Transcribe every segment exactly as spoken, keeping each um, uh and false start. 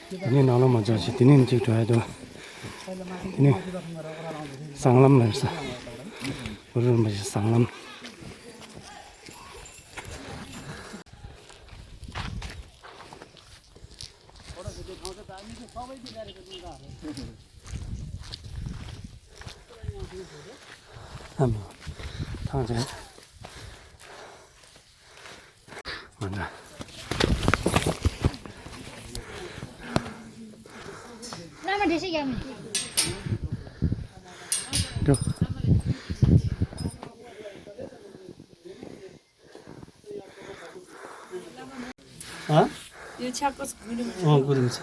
དེ་ནས་ནང་ལོགས་མ་འཇོག་ཅིག་དེ་ནས་གཅིག་འགྲོ་ཡ་འདུག་དེ་ནས་སྲང་ལམ་ལ་ཡོད་ས། གུ་རུ་རིན་པོ་ཆེ་སྲང་ལམ། ཨ་མ། ཐང་ཆེན། ང་འདྲ། བླ་མ་འགྲེལ་བཤད་རྒྱག་མི་འདུག་ཨ། यो छ्याक्क छ, गुरुङ छ। ཨོ་གུ་རུ་རིན་པོ་ཆེ།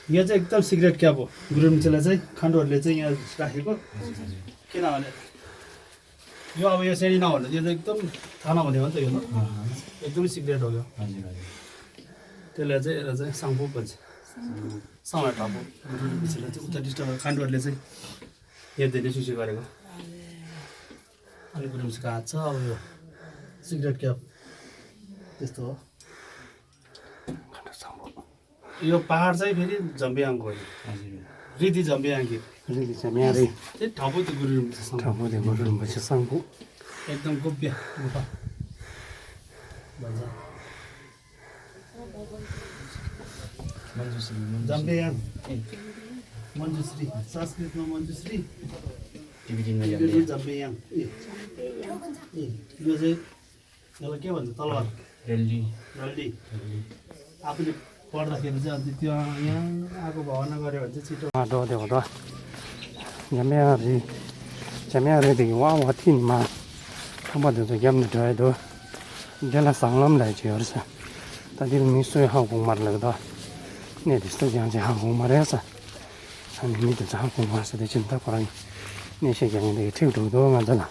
यो चाहिँ एकदम सिक्रेट क्या हो? गुरु रिम्पोछेलाई चाहिँ खण्डुहरूले चाहिँ यहाँ राखेको। किनभने यो अब यसरी नभन्दा यो त एकदम थाहा नहुने हो नि त यो त। एकदमै सिक्रेट हो यो। हजुर, हजुर। त्यसलाई चाहिँ यसलाई चाहिँ साङ्पो भन्छ। समय ठापो। गुरु रिम्पोछेलाई चाहिँ उता डिस्टर्ब खण्डुहरूले चाहिँ हेरिदिने सुसु गरेको। अनि गुरु रिम्पोछेको हात छ अब यो सिक्रेट क्या त्यस्तो हो। यो पहाड चाहिँ फेरि जम्बियाङको हो नि। हजुर। रिति जम्बियाङ कि। रिति जम्बियाङ रे। त्यही ठाउँ त्यो गुरु रिम्पोछे साङ्पो। ठाउँ त्यो गुरु रिम्पोछे साङ्पो। एकदम गोप्य गुफा भन्छ। मञ्जुश्री, मञ्जुश्री। जम्बियाङ। ए। मञ्जुश्री। संस्कृतमा मञ्जुश्री। टिबेटनमा तिब्बतमा जम्बियाङ। जम्बियाङ। ए। ए, यो चाहिँ यसलाई के भन्छ? तलवार। रेल्डी। रेल्डी। रेल्डी। आफूले पढ्दाखेरि चाहिँ अन्त त्यो यहाँ आएको भावना गऱ्यो भने चाहिँ छिटो। हाँ, दो देखो तो। जम्बियाङ रे। जम्बियाङ रे देखि वा वा थिन मा। ཁང་པ་འདི་ཚོ་རྒྱབ་ནས་འགྲོ་ཡ་འདུག་འདི་ལ་སྲང་ལམ་ལབ་ཅིག་ཡོད་རེད་ས། ད་འདིར་མི་སུ་ཡང་ཧ་གོ་མ་རེད་ལབ་ཀྱི་འདུག་གནས་འདི་སུ་ཡང་ཅིག་ཧ་གོ་མ་རེད་ས། ཨ་ནི་མི་དེ་ཚོ་ཧ་གོ་མ་རེད་ས། དེ་ཕྱིན་ད་ཁོ་རང་གི་གནས་བཤད་རྒྱག་མཁན་དེ་གི་ཁྲིད་འགྲོ་གི་འདུག་ང་ཚོ་ལ།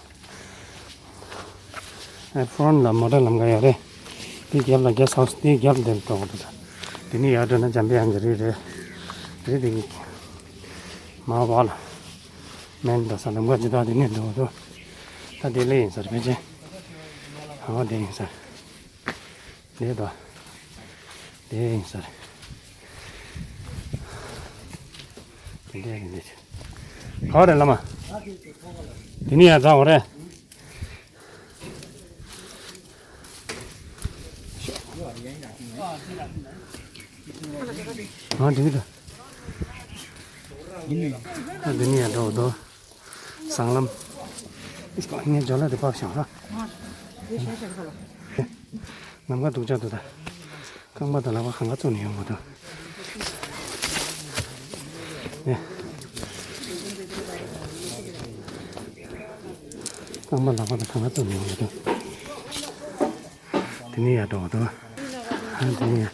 ཨ། ཕོན་ལ་མོ་ཊ་ལམ་ཁ་ཡོད་རེད། དེའི་རྒྱབ་ལ་གེ་སི་ཧའུ་སི་དེའི་རྒྱབ་འདིར་འགྲོ་གི་འདུག་དེ་ནས་ཡར་འགྲོ་ན་འཇམ་པའི་དབྱངས་ཀྱི་རི་རེད། རི་དེ་གི་མར་བ་ལ་མེན་འགྲོ་ས་ལམ་ཁ་ཇི་ལྟར་དེ་ནས་འགྲོ་གི་འདུག་ད་དེ་ལས་ཡིན་ས་རེད་ཕལ་ཆེར། ཨ་དེ་ཡིན་ས་རེད། དེ་དང་། དེ་ཡིན་ས་རེད། དེ་འདྲ་ཡིན་འདྲ་ཆེ། ག་བ་རེད་བླ་མ། དེ་ནས་ཡར་འཛེགས་འོ་རེད། ཨ་འདི་གི་འདུག་ཨ་འདི་ནས་ཡར་འགྲོ་འོ་དོ། སྲང་ལམ། ཨིས་པ་ངའི་ཇོ་ལ་དེ་ཕབ་ཤང་ཧ། ནམ་མཁའ་སྡུག་ཅག་འདུག་ད། རྐང་པ་དང་ལག་པ་གང་ག་བཙུགས་ནས་ཡོང་མ་ཐུབ། ཨེ། རྐང་པ་ལག་པ་དང་གང་ག་བཙུགས་ནས་ཡོང་མ་ཐུབ། དེ་ནས་ཡར་འགྲོ་བ་འདུག་ཨ་དེ་ནས་ཡར།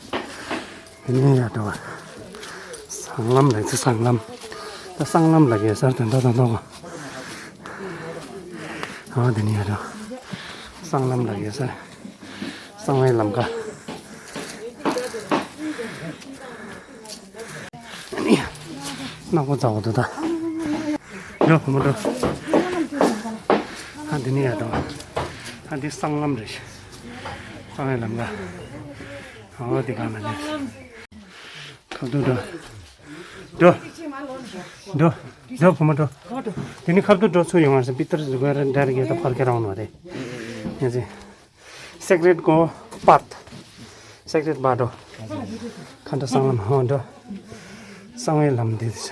དེ་ནས་ཡར་འགྲོ་བ། སྲང་ལམ་ལབ་ཚེ་སྲང་ལམ། ད་སྲང་ལམ་ལབ་ཡོད་སར་དོན་དག་དང་ཐོག་ཨ་དེ་ནས་ཡར་འགྲོ། སྲང་ལམ་ལབ་ཡོད་སར། གསང་བའི་ལམ་ཁ། ནག་པོ་ཚ་བོ་འདུག་ད། འགྲོ་བུ་མོ་འགྲོ། ཨ་འདི་ནས་ཡར་འགྲོ། ཨ་འདི་སྲང་ལམ་རེད། གསང་བའི་ལམ་ཁ། ཨ་འདི་གང་ལ་ནས། ཁ་ཐུག་འགྲོ། འགྲོ། འགྲོ། འགྲོ་བུ་མོ་འགྲོ། དེ་ནས་ཁ་ཐུག་འགྲོ་ཚུར་ཡོང་བ་རེད། པི་ཏར་སི་སྐོར་འདྲ་རེ་གི་ད་ཕར་ཁྱེར་འོང་བ་རེད། ཡིན་ཟིན། སེག་རེད་གོ་པཱཐ། སེག་རེད་པཱཐ་འགྲོ། ཁ་འདྲ་སྲང་ལམ་ཧོ་འགྲོ། གསང་བའི་ལམ་འདི་དེ།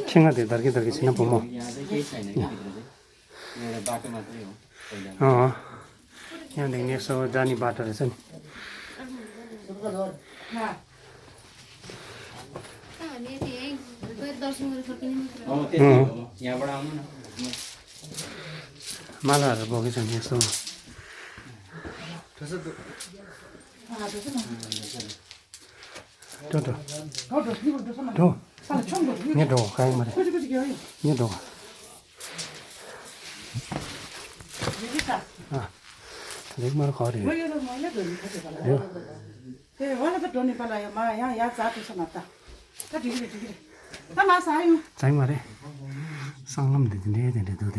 ཁྱེད་ང་དེ་དར་གི་དར་གི་ཕྱིན་ན་བུ་མོ། ཡང་དེ་ངས་སོ་ད་ནི་པཱ་ཏྲ་རེད་ཟེར་ནི། མ་ལ་ར་བོ་གི་ཚོ་ངས་སོ། འགྲོ་འགྲོ། འགྲོ། ངས་འགྲོ་ག་ཡིན་མ་རེད། ངས་འགྲོ། ཨ། ད་ལེགས་མར་ག་རེད། ཡོ། ད་མ་ཟ་ཡོང་། ཟ་ཡིན་མ་རེད། སྲང་ལམ་འདི་འདི་འདྲའི་འདི་འདྲའི་འདུག་སྟེ།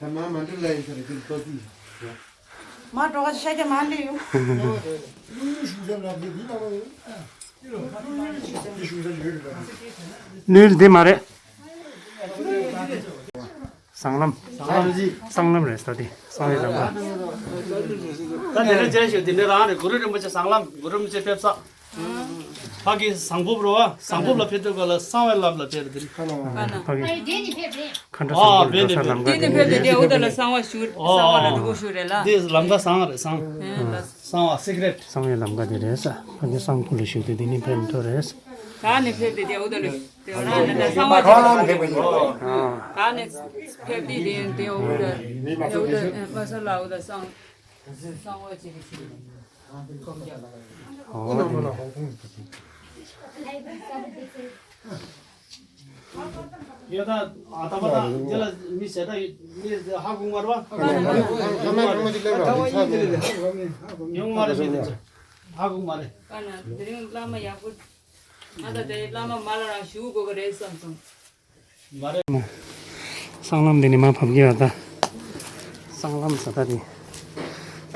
ད་མ་མ་འགྲོ་ལ་ཡིན་ས་རེད། དེ་ལྟོ་དུས། མ་འགྲོ་ག་ཤ་རྒྱ་མ་ལུས་ཡོང་། ལུས་འདི་མ་རེད། སྲང་ལམ། སྲང་ལམ་རེད་ས་དེ། གསང་བའི་ལམ་ཁ། ད་དེ་རིང་མཇལ་ཞུ་དེ་འདྲ་རང་རེད། གུ་རུ་རིན་པོ་ཆེ་སྲང་ལམ། གུ་རུ་རིན་པོ་ཆེ་ཕེབས་ས། ཕ་གི་ཟངས་ཕུབ་རོ་བ། ཟངས་ཕུབ་ལ་ཕེབས་དུས་ག་ལ་གསང་བའི་ལམ་ལ་ཕེབས་རེད་དེ་རིང་། ཕ་གི་མཁའ་འགྲོ་ཨ་ཟངས་ཕུབ་ལ་འགྲོ་ས་ལམ་ཁ་དེ་དེ་ནི་ནི་ཕེབས་དེ་དེ་འུ་ད་ལ་གསང་བ་ཞུ། གསང་བ་ལ་འགྲོ་དགོས་ཞུ་རེད་ལ། དེ་ལམ་ཁ་བཟང་རེད་བཟང་། ཨེ་ལ། གསང་བ་སི་ཀི་རེཊ། གསང་བའི་ལམ་ཁ་དེ་རེད་ས། ཕ་གི་ཟངས་ཕུབ་ལ་ཞུ་དུས་དེ་ནི་ཕེབས་འགྲོ་རེད། ད་ནི་ཕེབས་དེ་དེ་འུ་ད་ལ་དེ་འུ་ད་ལ་གསང་བ་ཞུ། ད་ནི་ཕེབས་དེ་དེ་འུ་ད་དེ་འུ་ད་ཨེ་ཕ་ས་ལ་འུ་ད་གསང་གསང་བ་ཅིག་ཞུ། ཡོད་ད། ཨ་ད་པ་ད་འདི་ལ་མི་ཟེར་ད་མི་ཧ་གོ་མ་རེད་པ། ཡོང་མ་རེད་ཟེར་ནས་ཧ་གོ་མ་རེད། ཨ་ན་དེ་རིང་བླ་མ་ཡག་པོ། ང་ད་དེ་བླ་མ་མ་ལ་རང་ཞུ་དགོས་ཀྱི་རེད་བསམ་སོང་། མ་རེད། སྲང་ལམ་འདི་ནས་མར་བབས་ཀྱི་ཡོད་ད། སྲང་ལམ་ཟེར་ད་དེ།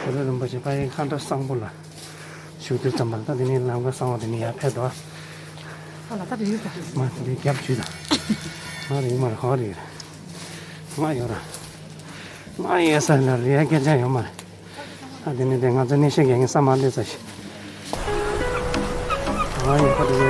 གུ་རུ་རིན་པོ་ཆེ་ཕ་གི་མཁའ་འགྲོ་གསང་ཕུབ་ལ་ཞུགས་དུས་ཙམ་པ་ད་དེ་ནས་ལམ་ཁ་གསང་བ་དེ་ནས་ཡར་ཕེབས་འགྲོ། ཨ་ལ་ད་དེ་ཡོད་ད། མ་དེ་རྒྱབ་ཇུས་ད། མ་རེད་མ་རེད་ཧོ་རེད། ང་ཡོད་ར། ང་ཡོད་ས་ལ་རེད་ཡ་སྐད་ཆ་ཡོད་མ་རེད། ཨ་དེ་ནས་དེ་ང་ཚོ་གནས་བཤད་རྒྱག་མཁན་ས་མ་སླེབས་ཚར་ཤག་ང་ཡོད་ཁ་དེ་